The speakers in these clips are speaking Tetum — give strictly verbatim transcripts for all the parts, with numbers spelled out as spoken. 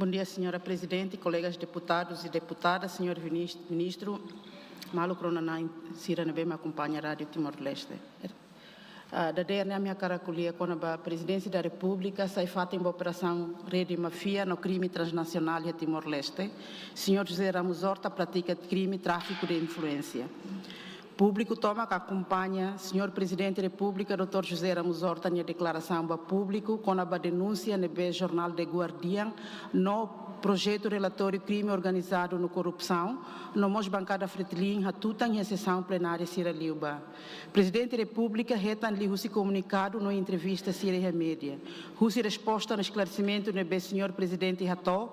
Bom dia, Senhora Presidente, colegas deputados e deputadas, Senhor Minis-, Ministro, maluk rona-na'in sira ne'ebé mak akompaña Rádio Timor-Leste. Ah, dadeer ne'e ami hakarak ko'alia kona-ba Prezidénsia da Repúblika sai fatin ba operasaun rede máfia no krime transnasionál iha Timor-Leste. Señór José Ramos Horta pratika krime tráfiku de influénsia. Públiku tomak akompaña Señór Prezidente Repúblika, doutór José Ramos Horta, nia deklarasaun ba públiku kona-ba denúnsia ne'ebé jornál The Guardian no projetu relatóriu krime organizadu no korrupsaun, no mós bankada Fretilin hatutan iha sesaun plenária sira liubá. Prezidente Repúblika hetan liuhusi komunikadu no entrevista sira iha média. Husi resposta no esklaresimentu ne'ebé Señór Prezidente hato'o,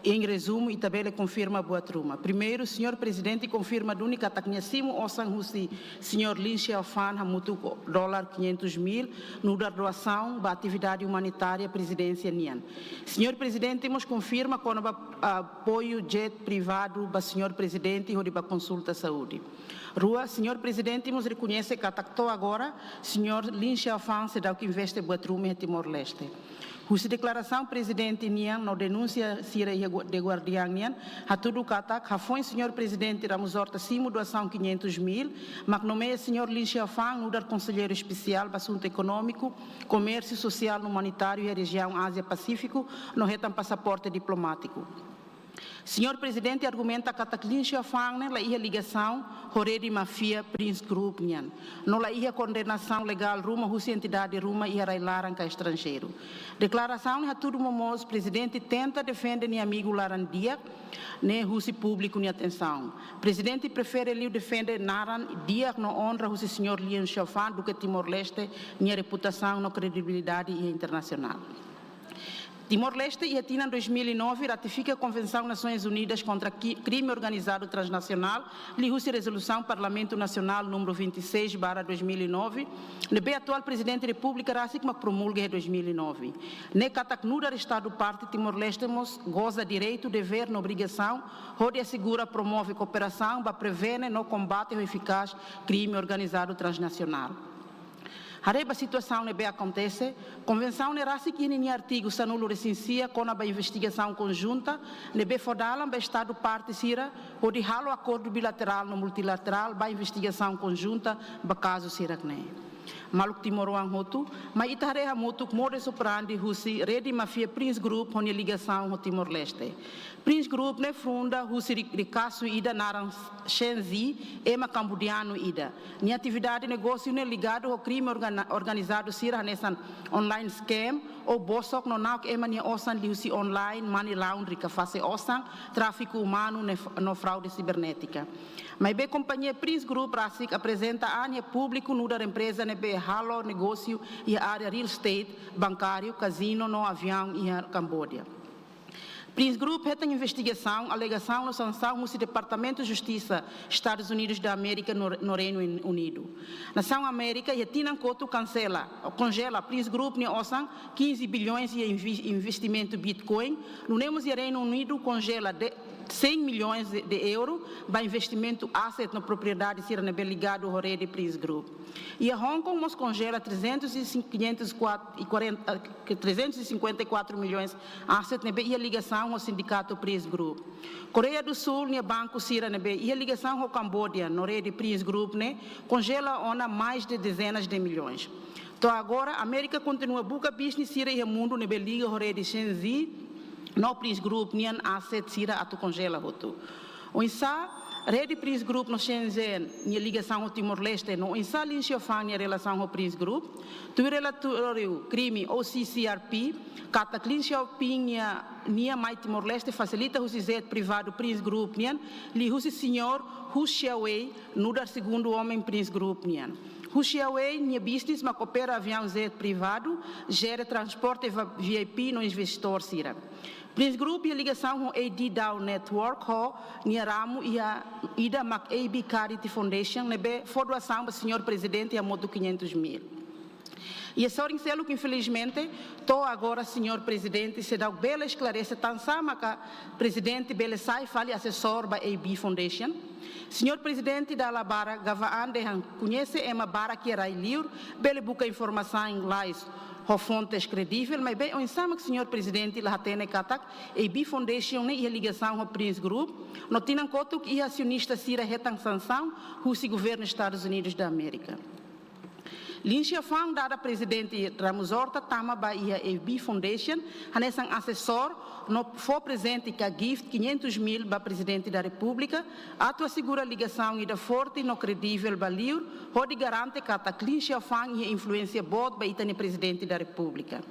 em resumo, ita bele konfirma buat ruma. Primeiru, Señór Prezidente konfirma duni katak nia simu osan husi Señór Lin Xiaofan hamutuk ho dólar quinhentos mil, nu'udar doasaun ba atividade umanitária Prezidénsia nian. Señór Prezidente mós konfirma kona-ba, ah, apoiu jet privadu ba Señór Prezidente hodi bá konsulta saúde. Rua, Señór Prezidente mós rekoñese katak to'o agora Señór Lin Xiaofan seidauk investe buat ruma iha Timor-Leste. Husi deklarasaun Prezidente nian no denúnsia sira iha Gu-, The Guardian nian, hatudu katak hafoin Señór Prezidente Ramos Horta simu doasaun quinhentos mil, mak nomeia Señór Lin Xiaofan nu'udar konselleiru espesiál ba asuntu ekonómiku, komérsiu, sosiál no umanitáriu iha rejiaun Ázia Pasífiku, no hetan pasaporte diplomátiku. Señór Prezidente argumenta katak Lin Xiaofan ne'e la iha ligasaun ho rede máfia Prince Group nian, no la iha kondenasaun legál ruma husi entidade ruma iha rai-laran ka estranjeiru. Deklarasaun ne'e hatudu momoos Prezidente tenta defende nia amigu laran-di'ak ne'e husi públiku nia atensaun. Prezidente prefere liu defende naran di'ak no onra husi Señór Lin Xiaofan duké Timor-Leste nia reputasaun no kredibilidade iha internasionál. Timor-Leste iha tinan dois mil e nove ratifika Konvensaun Nasoins Unidas kontra Ki-, Krime Organizadu Transnasionál, liuhusi Rezolusaun Parlamentu Nasionál númeru vinte e seis barra dois mil e nove, ne'ebé atuál Prezidente Repúblika rasik mak promulga iha dois mil e nove. Ne'e katak nu'udar Estadu parte, Timor-Leste mós goza direitu, devér no obrigasaun hodi asegura promove kooperasaun ba prevene no kombate ho efikás krime organizadu transnasionál. Haree ba situasaun ne'ebé akontese, konvensaun ne'e rasik iha ninia artigu sanulu-resin-sia kona-ba investigasaun konjunta, ne'ebé fó dalan ba Estadu parte sira hodi halo akordu bilaterál no multilaterál ba investigasaun konjunta ba kazu sira-ne'e. Maluk timoroan hotu, mai ita haree hamutuk modus operandi husi rede máfia Prince Group ho nia ligasaun ho Timor-Leste. Prince Group ne'e funda husi ri-, rikasu ida naran Shen Zi, ema Kambojianu ida. Nia atividade negósiu ne'e ligadu ho krime organa-, organizadu sira hanesan online scam ou bosok no na'ok ema nia osan liuhusi online, money laundry ka fase osan, tráfiku umanu ne'e f-, no fraude sibernétika. Maibé kompañia Prince Group rasik aprezenta an iha públiku nu'udar empreza ne'ebé halo negósiu iha área real estate, bankáriu, kazinu no aviaun iha Kamboja. Prince Group hetan investigasaun, alegasaun no sansaun husi Departamentu Justisa Estadus Unidus da Amérika no, no Reinu Unidu. Nasaun Amérika iha tinan kotuk kansela, konjela Prince Group nia osan quinze bilhões iha invi-, investimentu Bitcoin, nune'e mós iha Reinu Unidu konjela de cem milhões de, de euro ba investimentu asset no propriedade sira ne'ebé ligadu ho rede Prince Group. Iha Hong Kong mós konjela trezentos e cinquenta e quatro, e quarenta, eh, trezentos e cinquenta e quatro milhões asset ne'ebé iha ligasaun ho sindikatu Prince Group. Koreia do Sul nia banku sira ne'ebé iha ligasaun ho Kamboja no rede Prince Group ne'e konjela ona mais de dezenas de milhões. To'o agora, Amérika kontinua buka business sira iha mundu ne'ebé liga ho rede Shen Zi no Prince Group nian asset sira atu konjela hotu. Oinsá rede Prince Group no Shen Zi nia ligasaun ho Timor-Leste, no oinsá Lin Xiaofang nia relasaun ho Prince Group? Tuir relatóriu krime O C C R P, katak Lin Xiaofang nia, nia mai Timor-Leste fasilita husi jet privadu Prince Group nian, liuhusi señór Hu Xiaowei, nu'udar segundu omen Prince Group nian. Hu Xiaowei nia business mak opera aviaun jet privadu, jere transporte va-, V I P no investidór sira. Prince Group iha ligasaun ho A D Daw Network ho nia ramu iha ida mak A B Charity Foundation ne'ebé fó doasaun ba señór prezidente hamutuk quinhentos mil. Iha sorin seluk, infelizmente, to'o agora señór prezidente seidauk bele esklarese tansá maka prezidente bele sai fali asesór ba A B Foundation. Señór prezidente dala barak gaba an dehan koñese ema barak iha rai-liur, bele buka informasaun lalais ho fontes kredivel, maibé oinsá mak señór prezidente la hatene katak A B Foundation ne'e iha ligasaun ho Prince Group, no tinan kotuk iha asionista sira hetan sansaun husi governu Estadus Unidus da Amérika. Lin Xiaofang dada Prezidente Ramos Horta tama ba iha A B Foundation hanesan asesór no fó prezente ka gift quinhentos mil ba Prezidente da Repúblika, atu asegura ligasaun ida forte no kredivel ba liur, hodi garante katak Lin Xiaofang iha influénsia boot ba ita-nia Prezidente da Repúblika.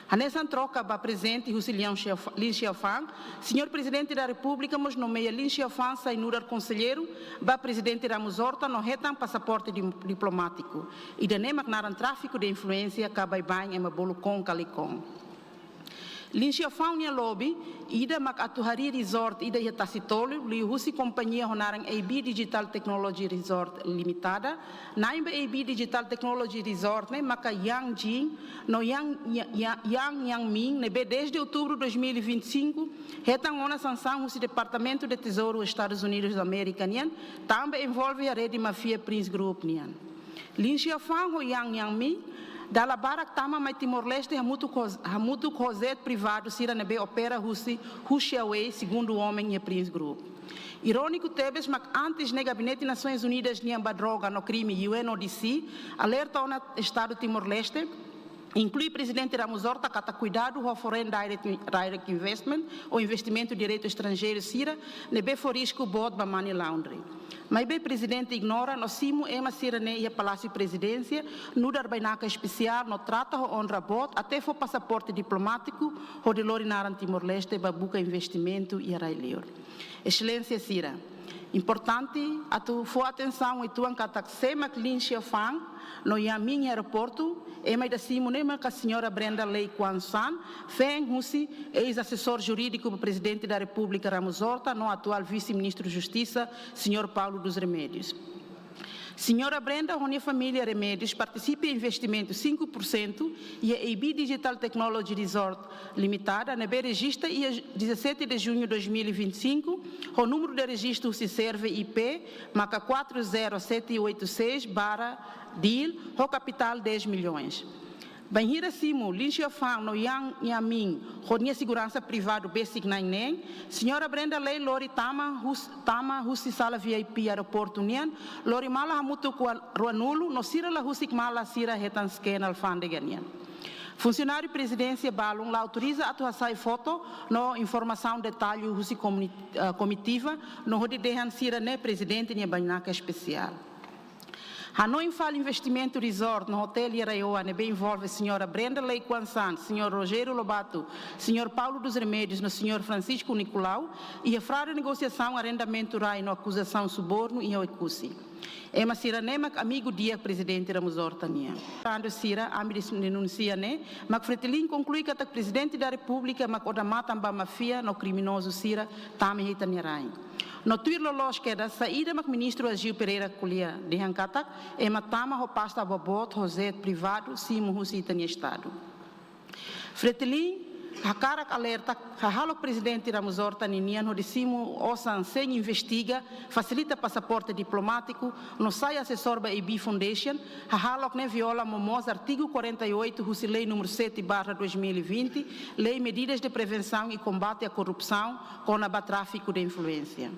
Hanesan troka ba prezente husi Lin Xiaof-, Lin Xiaofang, señór Prezidente da Repúblika mós nomeia Lin Xiaofang sai nu'udar konselleiru ba Prezidente Ramos Horta no hetan pasaporte di-, diplomátiku. Ida-ne'e mak naran tráfiku de influénsia ka baibain ema bolu kon kali kon. Lin Xiaofang nia lobby ida mak atu harii resort ida iha Tasitolu, liuhusi kompañia ho naran A B Digital Technology Resort Limitada. Na'in ba A B Digital Technology Resort ne'e maka Yang Jing no Yang, Ya-, Ya-, Yang Yang Ming ne'ebé desde outubro dois mil e vinte e cinco hetan ona sansaun husi Departamentu de Tezouru Estadus Unidus da Amérika nian, tanba envolve iha rede máfia Prince Group nian. Lin Xiaofang ho Yang Yang Ming dala barak tama mai Timor-Leste hamutuk ho, hamutuk ho jet privadu sira ne'ebé opera husi Hu Xiaowei, segundu omen iha Prince Group. Iróniku tebes mak antes ne'e Gabinete Nasoins Unidas nian ba Droga no Krime, U N O D C, alerta ona Estadu Timor-Leste, inklui Prezidente Ramos Horta katak kuidadu ho foreign direct, direct investment ou investimentu diretu estranjeiru sira ne'ebé fó risku boot ba money laundering. Maibé Prezidente ignora no simu ema sira-ne'e iha Palásiu Prezidénsia nu'udar bainaka espesiál no trata ho onra boot até fó pasaporte diplomátiku hodi lori naran Timor-Leste ba buka investimentu iha rai-liur. Exelénsia sira, importante atu fó atensaun uitoan katak sé mak Lin Xiaofang no Yang Ming iha aeroportu, ema ida simu ne'e maka señora Brenda Lei Kuan San, feen husi eis-asesór jurídiku ba Prezidente da Repúblika Ramos Horta no atuál Vise-Ministru Justisa, señór Paulo dos Remédios. Señora Brenda ho nia família Remédios partisipa investimentu cinco por cento iha A B Digital Technology Resort Limitada, ne'ebé rejista iha dezassete de junho dois mil e vinte e cinco, ho númeru de rejistu husi SERVE I P maka quatro zero sete oito seis barra deal, ho kapitál dez milhões. Bainhira simu Lin Xiaofang no Yang Yang Ming ho nia seguransa privadu besik na'in neen, señora Brenda Lei lori tama hus-, tama husi sala V I P aeroportu nian, lori mala hamutuk rua-, ruanulu no sira la husik mala sira hetan scan alfándega nian. Funsionáriu Prezidénsia balun la autoriza atu hasai foto no informasaun detallu husi komuni-, eh, komitiva no hodi dehan sira-ne'e Prezidente nia bainaka espesiál. Hanoin fali investimentu resort no hotel iha RAEOA ne'ebé envolve señora Brenda Lei Kuan San, señór Rogério Lobato, señór Paulo dos Remédios no señór Francisco Nicolau, iha fraude negosiasaun arrendamentu rai no akuzasaun subornu iha Oekusi. Ema sira-ne'e mak amigu di'ak Prezidente Ramos Horta nian. Tanba sira, ami des-, denunsia ne'e mak Fretilin konklui katak Prezidente da Repúblika mak odamatan ba máfia no kriminozu sira tama iha ita-nia rain. No tuir loloos kedas, saida mak Ministru Agio Pereira ko'alia, dehan katak ema tama ho pasta boboot ho jet privadu simu husi ita-nia Estadu. Fretilin hakarak alerta hahalok Prezidente Ramos Horta ninian hodi simu osan sein investiga, fasilita pasaporte diplomátiku no sai asesór ba A B Foundation, hahalok ne'e viola momoos artigu quarenta e oito husi Lei número sete barra dois mil e vinte, Lei Medidas de Prevenção e Combate à Corrupção, kona-ba tráfiku de influénsia.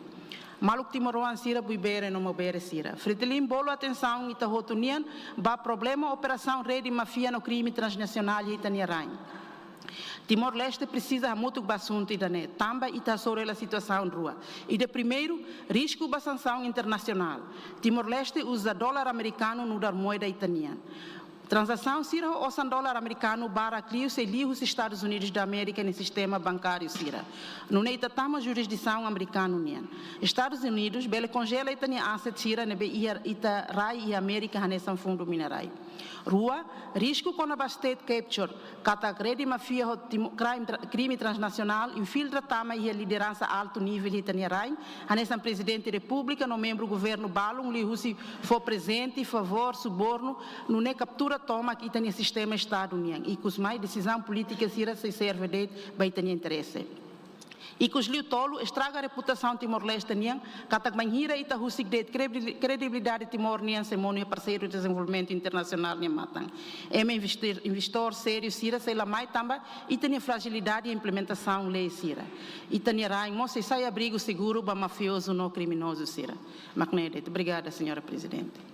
Maluk timoroan sira, buibere no maubere sira, Fretilin bolu atensaun ita hotu nian ba problema operasaun rede máfia no krime transnasionál iha ita-nia rain. Timor-Leste presiza hamutuk ba asuntu ida-ne'e, tanba ita hasoru hela situasaun rua. Ida primeiru, risku ba sansaun internasionál. Timor-Leste uza dolar amerikanu nu'udar moeda ita-nian. Tranzasaun sira ho osan dolar amerikanu barak liu sei liu husi Estadus Unidus da Amérika nia sistema bankáriu sira. Nune'e ita tama jurisdisaun amerikanu nian. Estadus Unidus bele konjela ita-nia asset sira ne'ebé iha ita rai iha Amérika hanesan fundu minerai. Rua, risku kona-ba state capture, katak rede máfia ho timo-, crime tra-, krime transnasionál infiltra tama iha lideransa altu nivel iha ita-nia rain, hanesan Prezidente Repúblika no membru governu balun liuhusi fó prezente, favór, subornu, nune'e kaptura tomak ita-nia sistema Estadu nian. Ikus mai, desizaun polítika sira sei serve de'it ba ita-nia interese. Ikus liu tolu, estraga reputasaun Timor-Leste nian, katak bainhira ita husik de'it kredi-, kredibilidade Timor nian sei monu iha parseiru dezenvolvimentu internasionál nian matan. Ema investir-, investidór sériu sira sei la mai tanba ita-nia frajilidade iha implementasaun lei sira. Ita-nia rain mós sei sai abrigu seguru ba mafiozu no kriminozu sira. Mak ne'e de'it. Obrigada, Señora Prezidente.